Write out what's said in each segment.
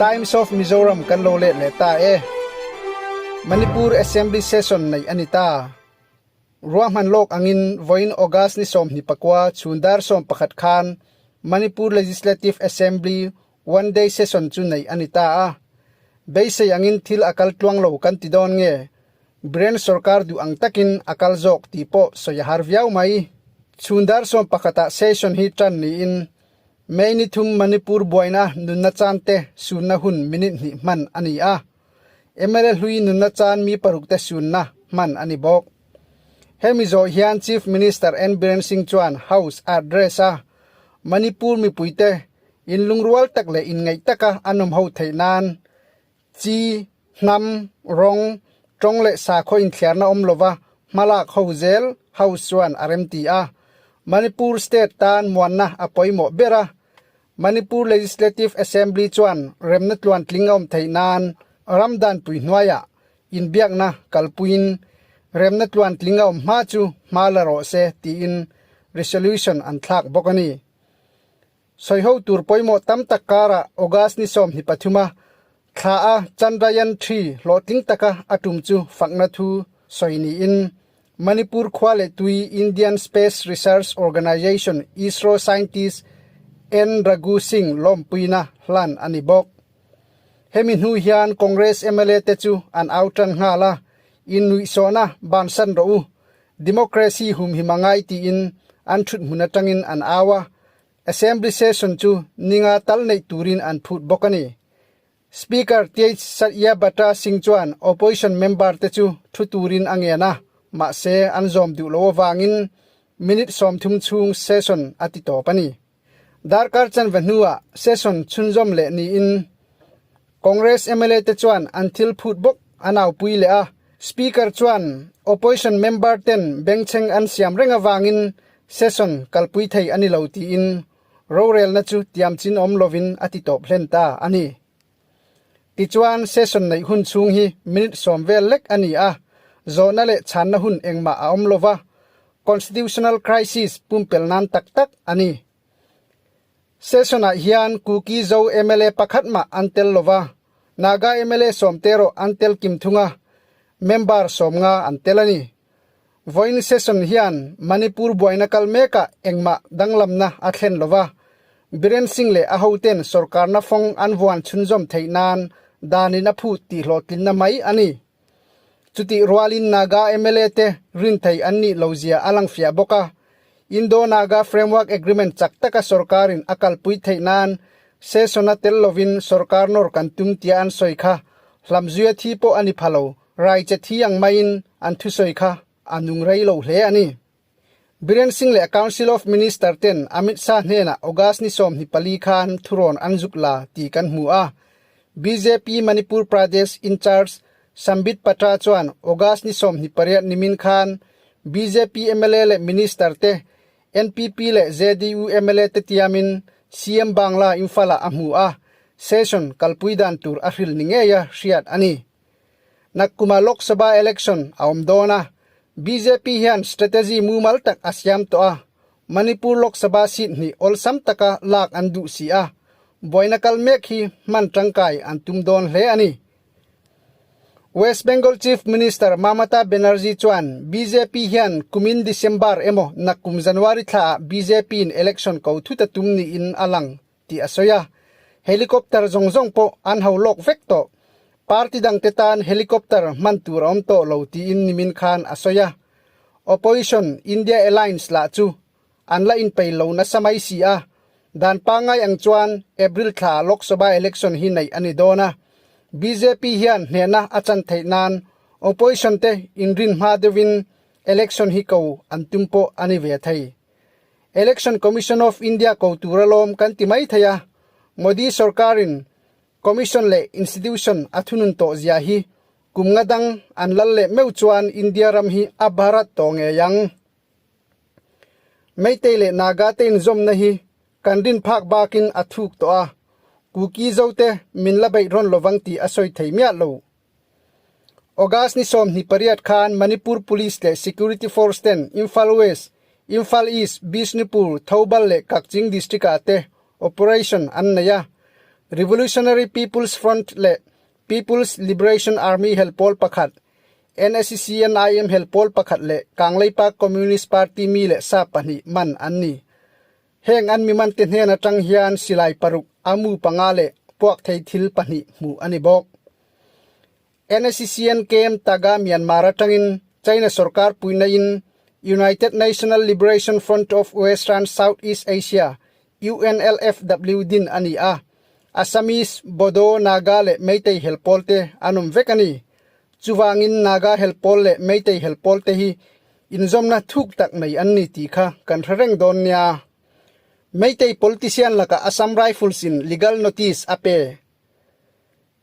Times of Mizoram kan lo let leh ta e. Manipur Assembly Session neih a ni ta. Ruahman lawk angin vawiin August ni 24 chhun dar 11 khan Manipur Legislative Assembly One Day Session chu neih a ni ta a. Beisei angin thil a kal tluang lo kan ti dawn nge? Biren sorkar duh ang takin a kal zawk tih pawh sawi a har viau mai. Chhun dar 11 ah session hi tan niin May ni thum Manipur buaina nunna chan te sunna hun minute hnih hman a ni a. Mla hlui nunna chan mi paruk te sunna hman a ni bawk. Hemi zawh hian Chief Minister N Biren Singh chuan House address a Manipur mipuite inlungrual tak leh inngaih taka an awm ho theih nan Chi, hnam, rawng, tawng leh sakhaw inthliarna awm lova hmalak ho zel House chuan a remti a. Manipur State tan muanna a pawimawh ber a. Manipur Legislative Assembly chuan remna tluantling a awm theih nan ram danpui hnuaiah inbiakna kalpuiin remna tluantling a awm hma chu hma la rawh se tiin resolution an thlak bawk a ni. Sawiho tur pawimawh tam tak karah August ni 23 a thla a Chandrayaan three hlawhtling taka a tum chu fakna thu sawi niin Manipur khua leh tui Indian Space Research Organisation ISRO scientist N Raghu Singh lawmpuina hlan a ni bawk. Hemi hnu hian Congress mla te chu an au tan nghal a, innuihsawhna bansan rawh u, Democracy humhim a ngai tiin an thuthmun atangin an au a, Assembly session chu ninga tal neih turin an phut bawk a ni. Speaker Tej Satyabrata Singh chuan opposition member te chu thu turin a ngen a, mahse an zawm duh loh avangin minute 30 chhung session a ti tawp a ni. Darkar chanve hnuah session chhunzawm leh niin Congress mla te chuan an thil phut bawk an aupui leh a, Speaker chuan opposition member ten bengchheng an siam reng avangin session kalpui thei a ni lo tiin rorelna chu tiamchin awm lovin a ti tawp hlen ta a ni. Tichuan session neih hun chhung hi minute 10 vel lek a ni a, zawhna leh chhanna hun engmah a awm lova, constitutional crisis pumpel nan tak tak a ni. Session-ah hian Kuki Zo mla pakhat mah an tel lo va, Naga mla 10 te erawh an tel kim thung a, member 50 an tel a ni. Vawiin session hian Manipur buaina kal mekah engmah danglamna a thlen lo va, Biren Singh leh a hoten sorkarna fawng an vuan chhunzawm theih nan danin a phut tih hlawhtlinna mai a ni. Chutih rualin Naga mla te rin thei an nih lo zia a lang fiah bawk a, Indo-Naga Framework Agreement chak taka sorkarin a kalpui theih nan session-a tel lovin sorkar nawr kan tum tia an sawi kha hlamzuia thi pawh a ni pha lo, raiche thi ang maiin an thusawi kha a nung rei lo hle a ni. Biren Singh leh Council of Minister ten Amit Shah hnenah August ni 24 khan thurawn an zuk la tih kan hmu a. Bjp Manipur Pradesh in-charge Sambit Patra chuan August ni 28 nimin khan bjp mla leh minister te NPP leh JDU mla te tiamin CM Bangla Imphal-ah a hmu a, session kalpui dan tur a hril ni ngeia hriat a ni. Nakkuma Lok Sabha election a awm dawn a, bjp hian strategy mumal tak a siam tawh a, Manipur Lok Sabha seat hnih awlsam taka lak an duh si a, buaina kal mek hi hman tangkai an tum dawn hle a ni. West Bengal Chief Minister Mamata Banerjee chuan bjp hian kumin December emaw nakkum January thlaah bjp in election ko thut a tum niin a lang tih a sawi a, helicopter zawng zawng pawh an ho lawk vek tawh. Party dangte tan helicopter hman tur a awm tawh lo tiin nimin khan a sawi a. Opposition India Alliance lah chu an la inpeih lo nasa mai si a, dan pangngai ang chuan April thla Lok Sabha election hi neih a ni dawn a, bjp hian hnehna a chan theih nan opposition te inrin hma deuhin election hi ko an tum pawh a ni ve thei. Election Commission of India ko tur alawm kan ti mai thei a, Modi sorkarin Commission leh institution a thunun tawh zia hi kum nga dang an lal leh meuh chuan India ram hi a Bharat tawh ngei ang. Meitei leh Naga te inzawmna hi kan rin phak bakin a thuk tawh a, Kuki Zo te min la beih rawn lovang tih a sawi thei miah lo. August ni 28 khan Manipur Police leh Security Force ten Imphal West, Imphal East, Bishnupur, Thoubal leh Kakching district-ah te operation an nei a. Revolutionary People's Front leh People's Liberation Army hel pawl pakhat, NSCN-IM hel pawl pakhat leh Kangleipa Communist Party mi leh sa pahnih man an ni. Heng an mi mante hnen atang hian silai paruk, amu panga leh puak thei thil pahnih hmuh a ni bawk. NSCN KM Taga Myanmar atangin China sorkar puina-in United National Liberation Front of Western Southeast Asia, UNLFW, din a ni a. Assamese, Bodo, Naga leh Meitei hel pawl te an awm vek a ni. Chuvangin Naga hel pawl leh Meitei hel pawl te hi inzawmna thuk tak nei an ni tih kha kan hre reng dawn nia. Meitei politician lakah Assam Rifles in legal notice a pe.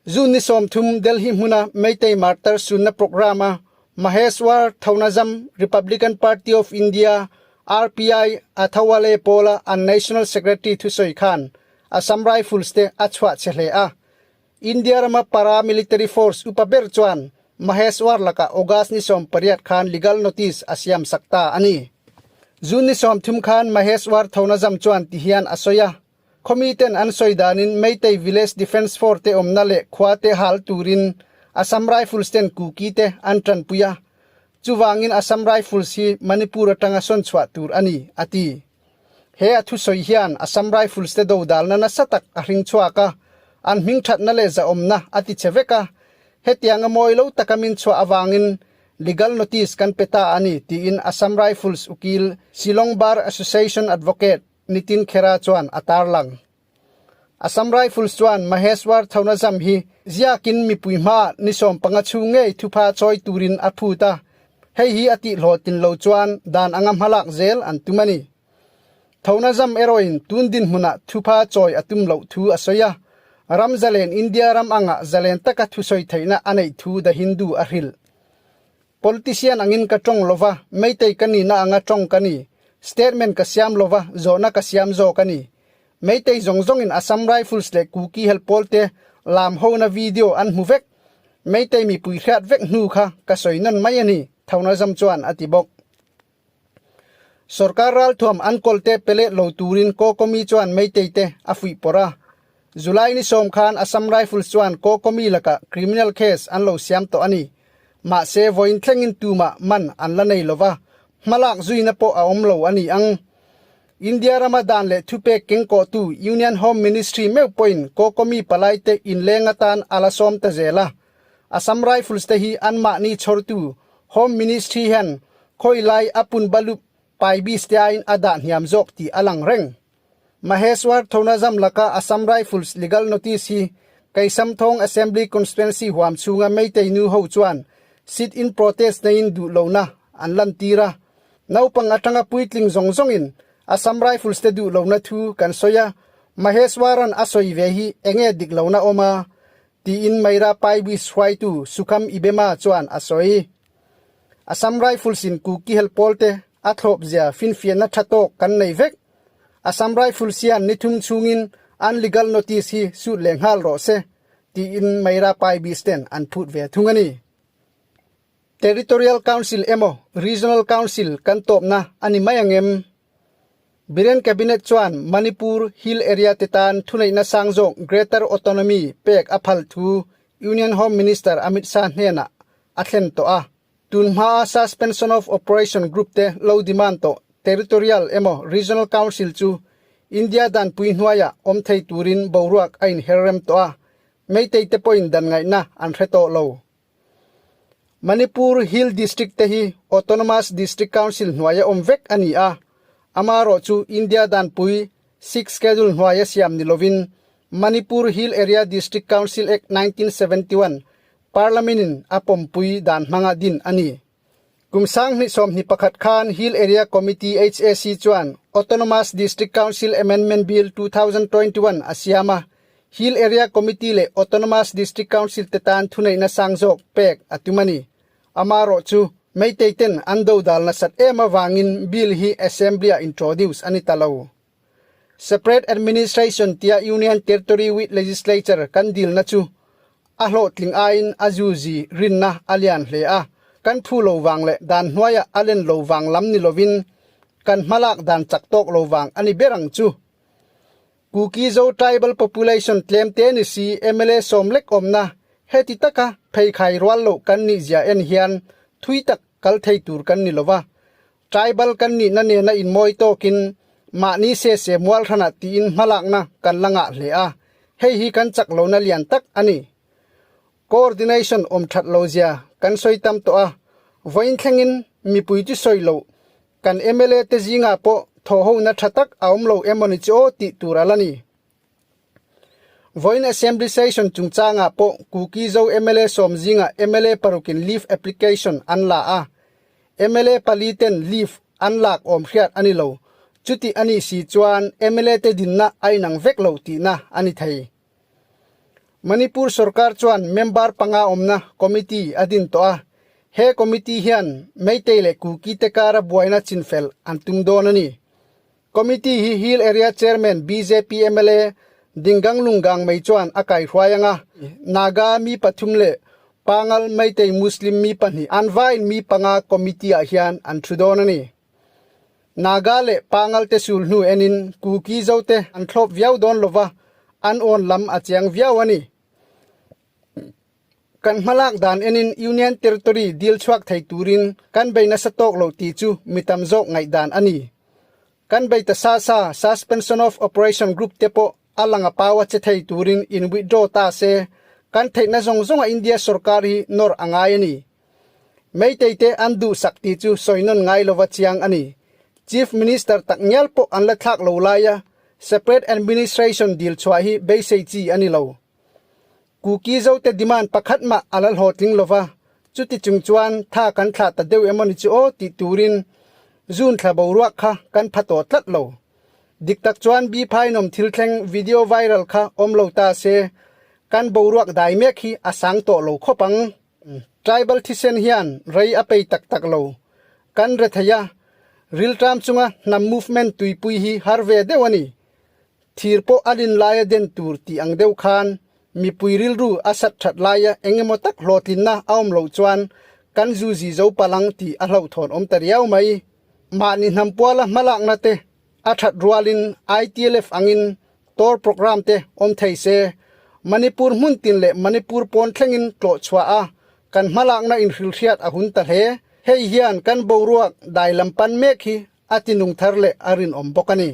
June ni 30 Delhi hmuna Meitei Martyr sunna programme a Maheshwar Thonazam Republican Party of India, RPI, Athawale pawla an National Secretary thusawi khan Assam Rifles te a chhuah che hle a. India rama paramilitary force upa ber chuan Maheshwar lakah August ni 18 khan legal notice a siam sak ta a ni. June ni 30 khan Maheshwar Thonazam chuan tihian a sawi a. Khawmi ten an sawi danin Meitei Village Defence Force te awmna leh khua te hal turin Assam Rifles ten Kuki te an tanpui a, chuvangin Assam Rifles hi Manipur atanga sawn chhuah tur a ni, a ti. He a thusawi hian Assam Rifles te dodalna nasa tak a hring chhuak a, an hming thatna leh zahawmna a ti che vek a, hetianga mawi lo taka min chhuah avangin legal notice kan pe ta a ni, tiin Assam Rifles ukil Shillong Bar Association Advocate Nitin Khera chuan a tarlang. Assam Rifles chuan Maheshwar Thonazam hi ziakin mipui hma ni 15 chhung ngei thupha chawi turin a phut a, hei hi a tihhlawhtlin lo chuan dan anga hmalak zel an tum a ni. Thonazam erawhin tun dinhmunah thupha chawi a tum loh thu a sawi a, ram zalen India ram anga zalen taka thusawi theihna a neih thu The Hindu a hrilh. Politician angin ka tawng lova, Meitei ka nihna anga tawng ka ni. Statement ka siam lova, zawhna ka siam zawk a ni. Meitei zawng zawngin Assam Rifles leh Kuki hel pawlte lam hona video an hmu vek. Meitei mipui hriat vek hnu kha ka sawi nawn mai a ni, Thonazam chuan a ti bawk. Sorkar ralthuam an kawlte pe leh lo turin Kokomi chuan Meitei te a fuih pawrh a. July ni 10 khan Assam Rifles chuan Kokomi lakah criminal case an lo siam tawh a ni. Mahse vawiin thlengin tumah man an la nei lova, hmalak zuina pawh a awm lo a ni ang. India rama dan leh thupek kengkawhtu Union Home Ministry meuh pawhin Kokomi palaite inleng atan a la sawm ta zel a. Assam Rifles te hi anmahni chhawrtu Home Ministry hian khawi lai a pun balup pai bis te aiin a dah hniam zawk tih a lang reng. Maheshwar Thonazam laka Assam Rifles legal notice hi Keisamthawng Assembly Constituency huam chhunga Meitei nu ho chuan sit-in protest neiin duh lohna an lantir a. Naupang atanga puitling zawng zawngin Assam Rifles te duh lohna thu kan sawi a, Maheshwaran a sawi ve hi enge dik lohna awm a? tiin Meira Paibis hruaitu Sukham Ibema chuan a sawi. Assam Rifles in Kuki hel pawlte a thlawp zia finfiahna tha tawk kan nei vek. Assam Rifles hian ni thum chhungin an legal notice hi sut leh nghal rawh se, tiin Meira Paibis ten an phut ve thung a ni. Territorial Council emaw Regional Council kan tawpna a ni mai ang em? Biren Cabinet chuan Manipur Hill Area te tan thuneihna sang zawk Greater Autonomy pek a phal thu Union Home Minister Amit Shah hnenah a thlen tawh a. Tun hmaa Suspension of Operation Group te lo demand tawh Territorial emaw Regional Council chu India danpui hnuaiah awm thei turin boruak a inher rem tawh a, Meitei te pawhin dan ngaihna an hre tawh lo. Manipur Hill District te hi Autonomous District Council hnuaia awm vek a ni a, amaherawhchu India danpui Sixth Schedule hnuaia siam ni lovin Manipur Hill Area District Council Act 1971 Parliament-in a pawmpui dan hmanga din a ni. Kum 2021 khan Hill Area Committee, HAC, chuan Autonomous District Council Amendment Bill 2021 a siam a, Hill Area Committee leh Autonomous District Council te tan thuneihna sang zawk pek a tum a ni. Amaherawh chu Meitei ten an dodal nasat em avangin bill hi Assembly-ah introduce a ni ta lo. Separate Administration tia Union Territory with Legislature kan dilna chu a hlawhtling aiin a zuzi rinna a lian hle a, kan phu lo vang leh dan hnuaia a len lo vang lam ni lovin kan hmalak dan chak tawk lo vang a ni ber ang chu. Kuki-Zo tribal population tlem te ni si mla sawmlek awmna heti taka pheikhai rual loh kan nih zia en hian thui tak kal thei tur kan ni lova. Tribal kan nihna nena inmawi tawkin mahni se se mual hranah tiin hmalakna kan la ngah hle a, hei hi kan chak lohna lian tak a ni. Coordination awm that lo zia kan sawi tam tawh a, vawiin thlengin mipui chu sawi loh kan mla te zingah pawh thawhhona tha tak a awm lo emawni chu aw tih tur a la ni. Vawiin Assembly Session chungchangah pawh Kuki-Zo mla sawm zingah mla parukin leave application an la a, mla pali ten leave an lak awm hriat a ni lo. Chuti a nih si chuan mla te dinna a inang vek lo tihna a ni thei. Manipur sorkar chuan member panga awmna committee a din tawh a, he committee hian Meitei leh Kuki te kara buaina chinfel an tum dawn a ni. Committee hi Hill Area Chairman bjp mla Dingang Lunggang mai chuan a kaihruai ang a, Naga mi pathum leh Pangal Meitei Muslim mi pahnih an vaiin mi panga committee ah hian an thu dawn a ni. Naga leh Pangal te sul hnu enin Kuki zo te an thlawp viau dawn lova, an awn lam a chiang viau a ni. Kan hmalak dan enin Union Territory dil chhuak thei turin kan bei nasa tawk lo tih chu mi tam zawk ngaihdan a ni. Kan bei ta sa sa Suspension of Operation Group te pawh a lang a pau a che thei turin in withdraw ta se, kan theihna zawng zawnga India sorkar hi nawr a ngai a ni. Meitei te an duhsak tih chu sawi nawn ngai lova chiang a ni. Chief Minister tak ngial pawh an la thlak lo laia Separate Administration dil chhuah hi beisei chi a ni lo. Kuki zote demand pakhat mah a la hlawhtling lova, chuti chung chuan tha kan thlah ta deuh emawni chu aw tih turin June thla boruak kha kan pha tawh tlat lo. Dik tak chuan Bi Phainawm thil thleng video viral kha awm lo ta se, kan boruak dai mek hi a sang tawh lo khawp ang. Tribal thisen hian rei a pei tak tak lo. Kan rethei a, rilṭam chunga hnam movement tuipui hi har ve deuh a ni. Thir pawh a lin laia den tur tih ang deuh khan mipui rilru a sat that laia eng emaw tak hlawhtlinna a awm loh chuan kan zu zi zo palh ang tih a hlauhthawn awm ta riau mai. Mahni hnampuala hmalakna te a that rualin ITLF angin tour programme te awm thei se, Manipur hmun tin leh Manipur pawn thlengin tlawh chhuah a kan hmalakna inhrilhriat a hun ta hle. Hei hian kan boruak dai lam pan mek hi a tinung thar leh a rinawm bawk a ni.